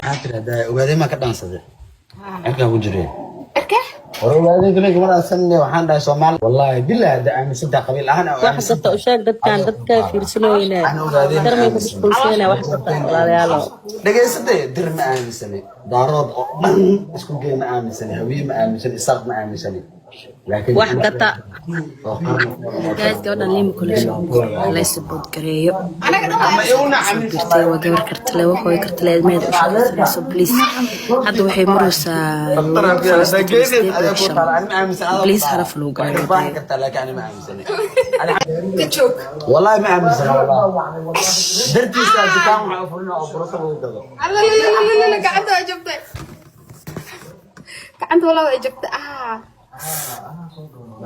Maxaa tirahdaa? Ogaadeen maa ka dhaansaday cirkaa ku jireen. Erke. Hore ogaadeen kale kama dhaansanne. Waxaan dhahay Soomaali, wallahi billahi, hadda aaminsantahay qabiil ahaan oo Wax aaminsan gata u sheeg dadkan, dadka fiirsanooyina. Aan ogaadeen ma Darmay ku aaminsani. mashquulsanyna wax gata, walaalayaalo. Dhegaysatay, Dir ma aaminsani, Daarood oo dhan isku gee ma aaminsani, Hawiye ma aaminsani, Isaaq ma aaminsani, laakiin Wax gata. oo qarni. Guys, gabadhan Lima Collection la support gareeyo. Anaga dhan waa Ama iuna. Birtay waa gabar kartale, waxooy kartale, ilmeheeda u shaqaysanayso. Please, hadda waxay maraysaa 288.5. Please, hala follow gareeyo. Kartaa, laakiin ani ma aaminsani. Ka joog. Wallahi ma aaminsana, wallahi dartiisa dukaan waxaa u furina oo burasa lagu gado. Alalalalala, gacanta waa jabtay, gacanta walaa waa jabtay, ah.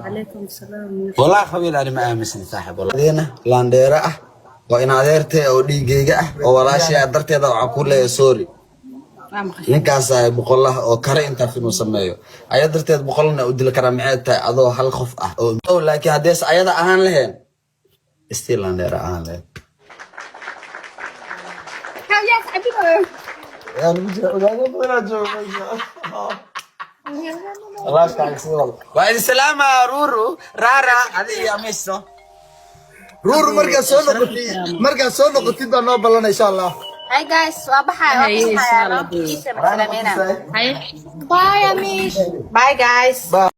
Calaykum salaam. Wallahi qabiil ani ma aaminsani, saaxib. Wallahi laandheere ah oo in adeertay oo dhiigayga ah oo walaashay ah darteeda waxaan ku leeyahay sorry. Ninkaas ay boqolaha oo kare intaas inuu sameeyo aya darteed boqolna u dili karaa. Maxay tahay adoo hal qof ah oo laakiin haddees ayada ahaan lahayn, still laandheere ahaan lahayn. Yaa sacbinayo? Yaa lagu jira, ogaado badanaa jooga meesha. Allah kaaga sii wado. Waa idin salaama, Ruru Rara, adi iyo Amiso. Ruur, markaad soo noqotid baa noo ballan, insha Allah. Hi guys, waa baxaya, waa Haye, insha baxaya. Allah. Bye. Haye. Bye, Amish. Bye guys. Bye.